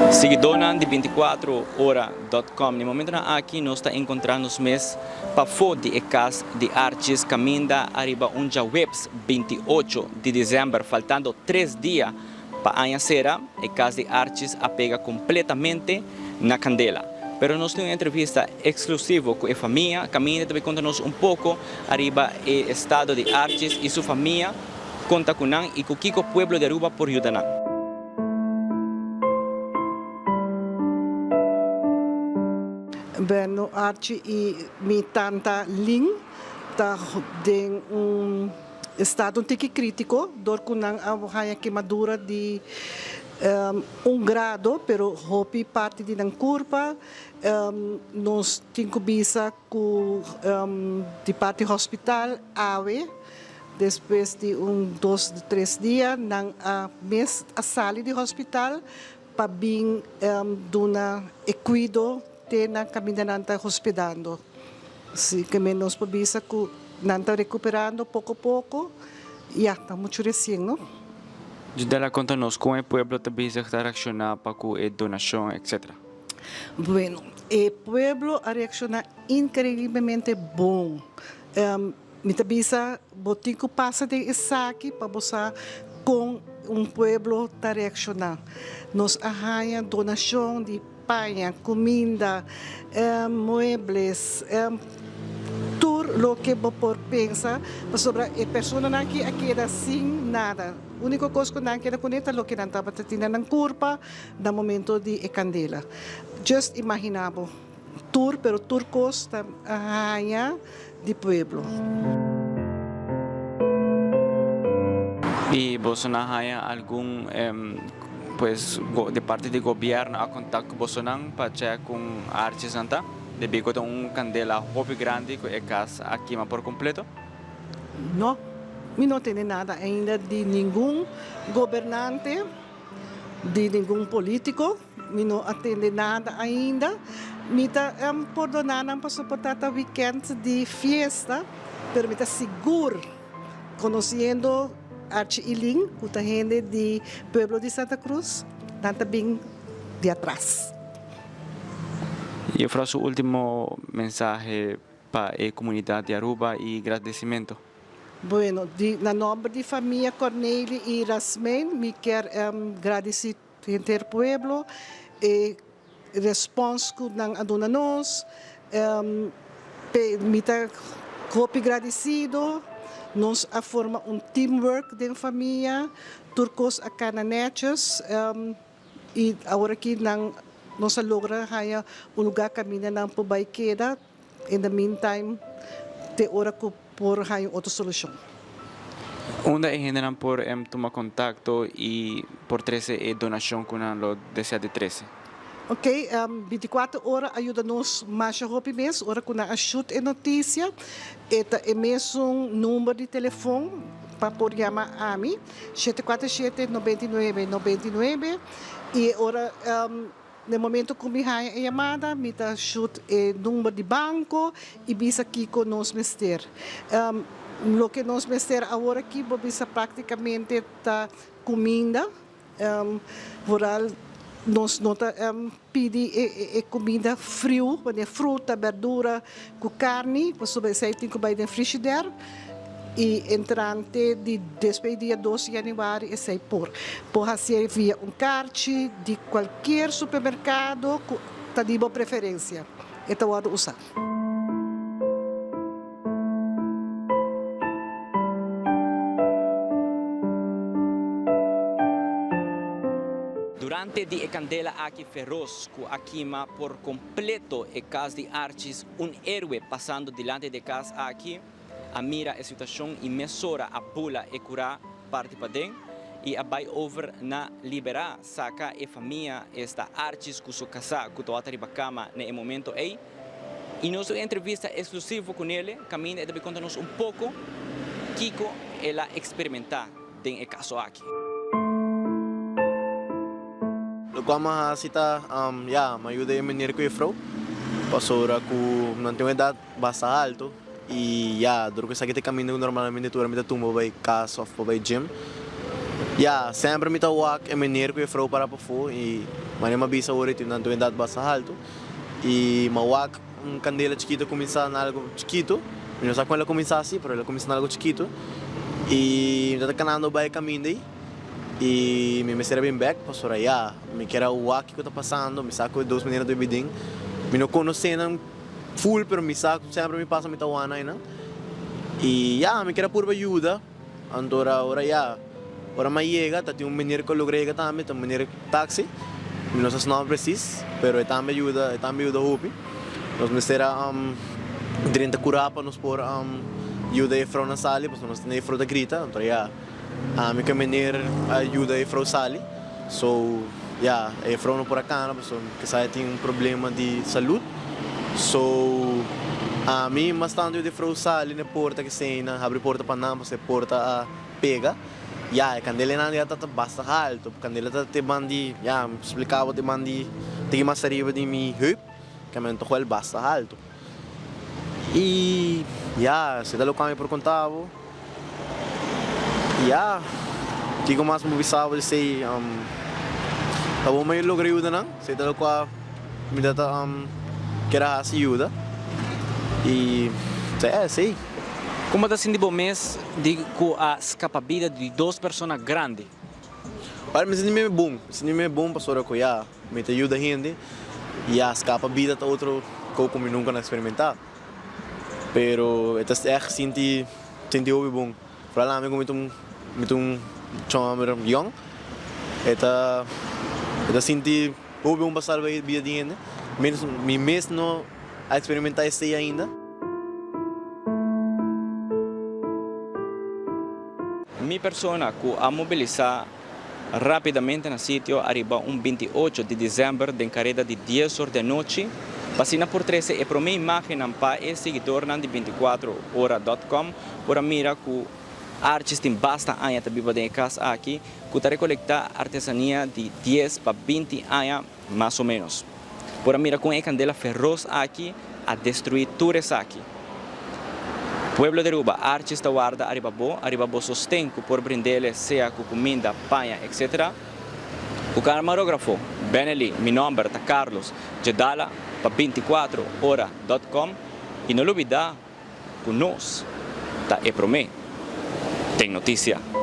Siguidónan di 24 ora dot com, na e momentonan aki nos ta enkontrá nos mes pafó di e kas di Archis kaminda ariba un djaweps 28 di desèmber faltando tres dia pa aña sera e kas di Archis a pega kompletamente na kandela. Pero nos tin un entrevista eksklusivo ku e famia kaminda ta bai konta nos un poko ariba e estado di Archis i su famia, konta ku nan i ku kiko pueblo di Aruba por yuda nan. Bueno Archie i mi tanta Lin ta den un estado un tiki critico dor cu nan a haya kemadura di un grado pero hopi parti di nan curpa. Nos tin cu bisa cu di parti hospital awe despues di un dos tres dia nan a mes a sali di hospital pa bin duna e cuido te na caminda nan ta hospedando. Si ke men nos por bisa cu nan ta recuperando poco poco, ya ta mucho recien no. Judela conta nos con e pueblo ta bezig ta reacciona pa cu e donacion etc. Bueno, e pueblo a reacciona increiblemente bon. Mi ta bisa bo tin cu pasa den esaki pa bo sa con un pueblo ta reacciona. Nos a haya donacion di paña, cuminda, muebles, tur loke bo por pensa pasobra e personanan aki a keda sin nada. Unico cos cu nan keda cune ta loke nan tabata tin na nan curpa na momento di e candela. Just imagina bo. Tur pero tur kos ta haña di pueblo. I bosonan haña algun pues di parti di gobierno a kontak ku bosonan pa chek kon archesnan ta? Debí ku ta un kandela hopi grandi ku e kas a kima por kompleto? No, mi no tene nada ainda di ningun gobernante, di ningun politico. Mi no a tende nada ainda. Mi ta pordona nan pasobra por ta ta weekend di fiesta, pero mi ta sigur, conociendo Archie y Lynn, cu ta hende di pueblo di Santa Cruz, nan ta bin di atras. Juffrouw su ultimo mensahe pa e comunidad di Aruba y gradecimento. Bueno, di na nomber di famia Cornelie y Rasmijn mi kier gradici Henter pueblo e respons ku nan a duna nos, mi ta hopi gradisido. Nos a forma un teamwork den famia, tur kos a kana nètjes i awor aki nan nos a logra haña un lugá kaminda nan por bai keda. In the meantime te ora cu por haña otro solucion. Unda e hendenan por tuma contacto y por trece e donacion cu nan lo desea di trece? Ok, 24 ora a yuda nos masha hopi mes ora cu nan a shoot e noticia. E ta e mesun number di telefon pa por yama ami, 747 99 99, y e ora. Na e momento ku mi haña e yamada, mi ta shut e number di banko i bisa kiko nos mester. Loke nos mester awor aki bo bisa praktikamente ta kuminda. Vooral nos no ta pidi e kuminda friu, manera fruta, berdura ku karni, pasobra esei tin ku bai den frishider. I entrante di despues di dia dos di januari esei por por hasié via un karchi di kualkier supermerkado ku ta di bo preferensia e ta wòrdu usá. Durante di e kandela aki feros ku a kima por kompleto e kas di Archis un héroe pasando dilanti di e kas aki. A mira e situacion y mesora a bula e cura parti paden y a bay over na libera saca e famia esta Archis cu su casa cu tawata riba cama na e momento ey. Y nos un entrevista exclusivo cu nele caminda e ta bay conta nos un poco kico el a experimenta den e caso aki. Locual mi a haci ta, ya, mi a yuda e meneer cu e vrouw pasobra cu nan tin un edad basta alto y ya dor cu esaki ta e caminda cu normalmente tur ora mi ta tumba pa bay cas of pa bay gym ya semper mi ta wak e meneer cu e vrouw para pafo y. Manera mi a bisa ora tin nan tur edat basta haltu i mi a wak un kandela chikitu kuminsá na algu chikitu, mi no sa kon el a kuminsá asi pero el a kuminsá na algu chikitu i mi tabata kanando bai e kaminda ei i mi mester a bin bèk pasobra ya mi kier a wak kiko ta pasando, mi sa ku e dos manera ta bibi den, mi no konosé nan ful pero mi sa ku semper mi pasa mi ta wak nan einan i ya mi kier a purba yuda. Anto ora ora ya ora mi a yega ta tin un meneer ku a logra yega tambe, ta un meneer taxi, mi no sa su nomber precies, pero e tambe a yuda e tambe a yuda hopi. Nos mester a drenta kurá pa nos por yuda e vrounan sali pasobra nos tende e vrou ta grita, anto ya ami ku e meneer a yuda e vrou sali, so ya e vrou no por a kana pasobra kisas e tin un problema di salud. So, ami mas tantu di frou sali na e porta ke seina habri porta pa nan pasobra e porta a pega. Ya, e kandelanan ya ta basta haltu. Kandela ta te ban di, ya, mi por splika bo te ban di tiki mas ariba di mi heup, ke men toh el basta haltu. I ya, esei ta loke ami por konta bo. Ya, kiko mas mi por bisa bo di esei? Ta bon pa mi logra yuda nan, esei ta loke mi ta ta kier a hasi yuda. I ta esei. Kon bo ta sinti bo mes di ku a skapa bida di dos persona grandi? Ora mi sinti mi bon, mi sinti mi bon pasobra ku ya mi ta yuda hende i a skapa bida ta otro kos ku mi nunka no a eksperimentá. Pero e ta echt sinti sinti hopi bon. Vooral ami ku mi ta un mi ta un chomber yong e ta e ta sinti hopi bon pa salba e bida di hende. Menos mi mes no a experimenta esei ainda. Mi persona ku a mobilisá Rapidamente na sitio ariba un 28 di december den careda di dies or di anochi pa asina por trece e prome imagennan pa e siguidornan di 24 ora dot com por a mira cu Archis tin basta aña ta biba den e cas aki cu ta recolecta artesania di dies pa 20 aña mas o menos. Por a mira con e candela feroz aki a destrui tur esaki. Pueblo di Aruba, Archis ta warda ariba bo, ariba bo sosten cu por brindele sea cu cuminda, paña, etc. Cu camarógrafo Benelli, mi nomber ta Carlos Jedala pa 24 ora dot com y no lubida cu nos ta e prome den noticia.